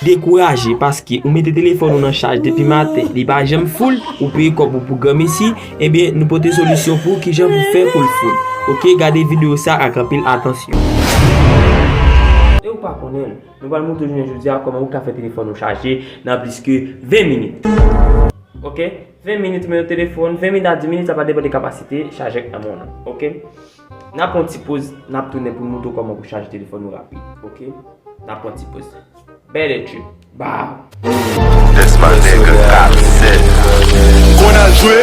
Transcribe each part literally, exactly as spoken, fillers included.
dekouraje, paske ou mete telefòn ou nan chaj depi maten, li pa janm full, ou peye kòb ou pou granmesi, ebyen, nou pote solisyon pou ou kijan pou fè pou l full. Oke, gade videyo sa ak anpil atansyon. E ou pa konnen, nou pral montre jounen jodi a kòman ou ka fè telefòn ou chaje nan plis ke ven minit. Oke, ven minit, men yon telefòn, ven minit a dis minit, sa va depann de kapasite chajè k nan men w lan. Oke? N ap pran yon ti poz, n ap tounen pou n montre w kòman pou chaje telefòn ou rapid. Oke? N ap pran yon ti poz. Bèlè tchip. Bow! Desma nèg kat sèt. Konn al jwe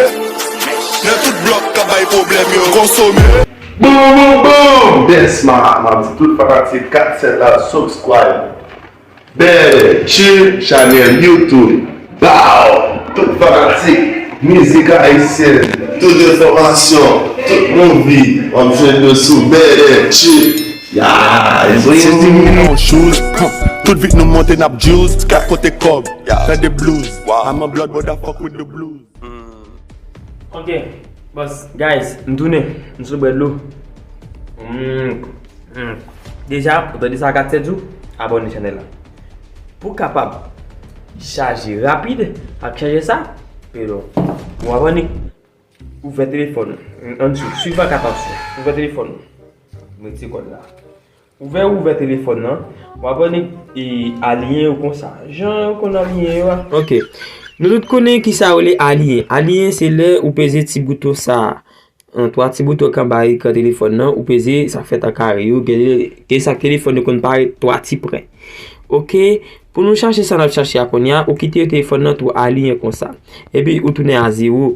nan tout blòk k ap bay pwoblèm yo. Konsome. Boom, boom, boom! Desma, m ap di tout fanatik kat sèt la subscribe. Bèlè tchip, chanèl YouTube. Bow! Tout fanatik mizik ayisyèn, tout enfòmasyon, tout movie, w ap jwenn yo sou Bèlè tchip. Ya, se ti moun. Nan shoes, tout vit nou monte n ap juice, kat kote kòb, fè de blues. I'm a blood, but I fuck with the blues. Ok, boss, guys, m tounen, m sou brèd lou. Mm, mm. Deja, ou tande sa kat sèt di w, abòne chanèl la. Pou w kapab chaje rapid ak chaje sa, pero, ou ap annik ouvè telefòn ou. Ann swiv, swiv ak atansyon. Ouvè telefòn ou. Mete kòd la. Ouvè, ouvè telefòn nan. W ap annik, e, aliyen yo konsa. Jan yo konn aliyen yo a. Ok. Nou tout konnen kisa yo rele aliyen. Aliyen se lè ou peze ti bouton sa a. An, twa ti bouton k anba ekran telefòn nan, ou peze sa k fèt an kare yo, gen, gen sa k telefòn yo konn parèt twa ti pwen. Ok, pou nou chache sa n ap chache a kounye a, ou kite telefòn nan tou aliyen konsa. Epi ou tounen a zewo.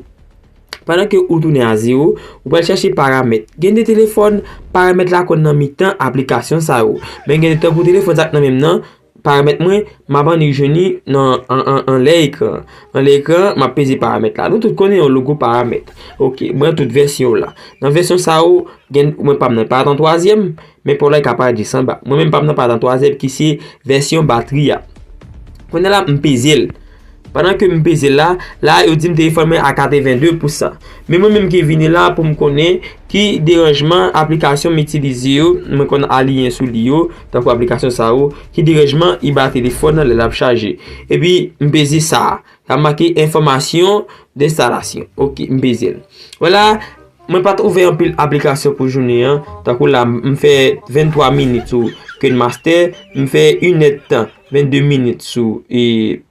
Pandan ke ou tounen a zewo, ou pral chache paramèt. Gen de telefòn, paramèt la konn nan mitan aplikasyon sa yo. Men gen de tankou telefòn sa k nan men m nan, paramèt mwen, m ap annik jwenn li nan, an, an, anlè ekran. Anlè ekran, m ap peze paramèt la. Nou tout konnen yon logo paramèt. Ok, mwen tout vèsyon la. Nan vèsyon sa yo, gen, mwen pa m nan pa t an twazyèm, men pa w la ka parèt jis anba. Mwen menm pa m nan pa t an twazyèm ki se vèsyon batri a. Kounye a la, m peze l. Pandan ke m peze l la, la yo di m telefòn mwen a katreven de pousan. Men mwen menm ki vini la pou m konnen ki deranjman aplikasyon m itilize yo, mwen konn aliyen sou li yo, tankou aplikasyon sa yo, ki deranjman i ba telefòn nan lè l ap chaje. Epi m peze sa a. Sa make enfòmasyon denstalasyon. Ok, m peze l. Vwala, mwen pa t ouvè anpil aplikasyon pou jounen an. Tankou la, m fè venntwa minit sou KineMaster, m fè inèdtan, vennde minit sou, e,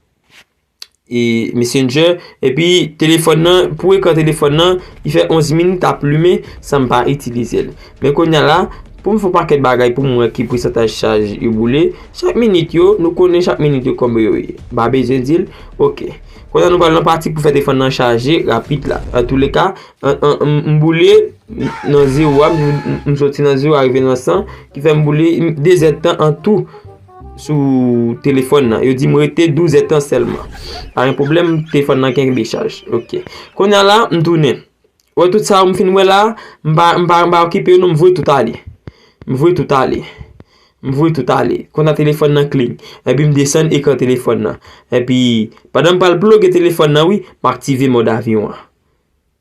e Messenger. Epi telefòn nan, pou ekran telefòn nan, li fè onz minit ap limen san m pa itilize l. Men kounye a la, pou m fè yon pakèt bagay pou m wè ki pousantaj chaj yo boule. Chak minit yo, nou konnen chak minit yo konbyen yo ye. M pa bezwen di l. Ok. Kounye a nou pral nan pati pou fè telefòn nan chaje rapid la. Antouleka, an, an, m, m boule nan zewo a, m, m, m soti nan zewo a rive nan san, ki fè m boule, m, de zèdtan an tou sou telefòn nan. Yo di m rete douz èdtan sèlman. Pa gen pwoblèm, telefòn nan kenbe chaj. Ok. Kounye a la, m tounen. Wè tout sa yo m fin wè la, m pa, m pa, m pa okipe yo non, m voye tout ale. M voye tout ale. M voye tout ale. Kounye a telefòn nan clean. Epi m desann ekran telefòn nan. Epi, pandan m pral ploge telefòn nan, wi, m aktive mòd avyon an.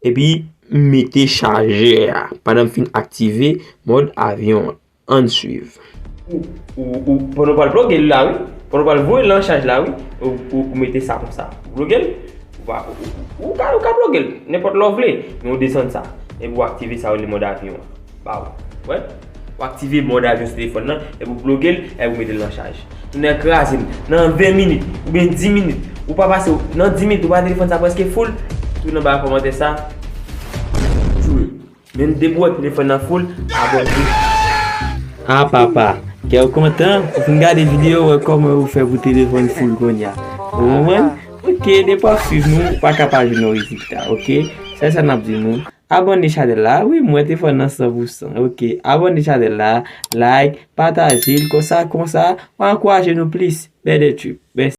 Epi m mete chajè a pandan m fin aktive mòd avyon an. Ann swiv. Ou, ou, ou, pandan w pral ploge l la, wi. Pandan w pral voye l nan chaj la, wi. Ou, ou, ou mete sa konsa. Ou ploge l. Ou pa, ou, ou, ou ka, ou ka ploge l. Nenpòt lè w vle. Men ou desann sa. Epi w aktive sa yo rele mòd avyon an. Ba w. Wè? Ou aktive mòd avyon sou telefòn nan. Epi w ploge l. Epi w mete l nan chaj. Tounen kraze m. Nan ven minit. Oubyen dis minit. Ou pa pase. Nan dis minit. Ou pa telefòn sa prèske full. Tounen anba kòmantè sa. Tchou. Men depi w wè telefòn nan full, abòne. A papa, kè w kontan, ou fin gade videyo, wè kòman ou fè pou telefòn full kounye a. Ou konprann? Ok, depi w ap swiv nou, ou pa ka pa jwenn yon rezilta, ok? Sèl sa n ap di nou, abòne chanèl la, wi, m wè telefòn nan san pou san, ok? Abòne chanèl la, like, pataje l, konsa, konsa, w ankouraje nou plis. Bèlè tchip. Mèsi.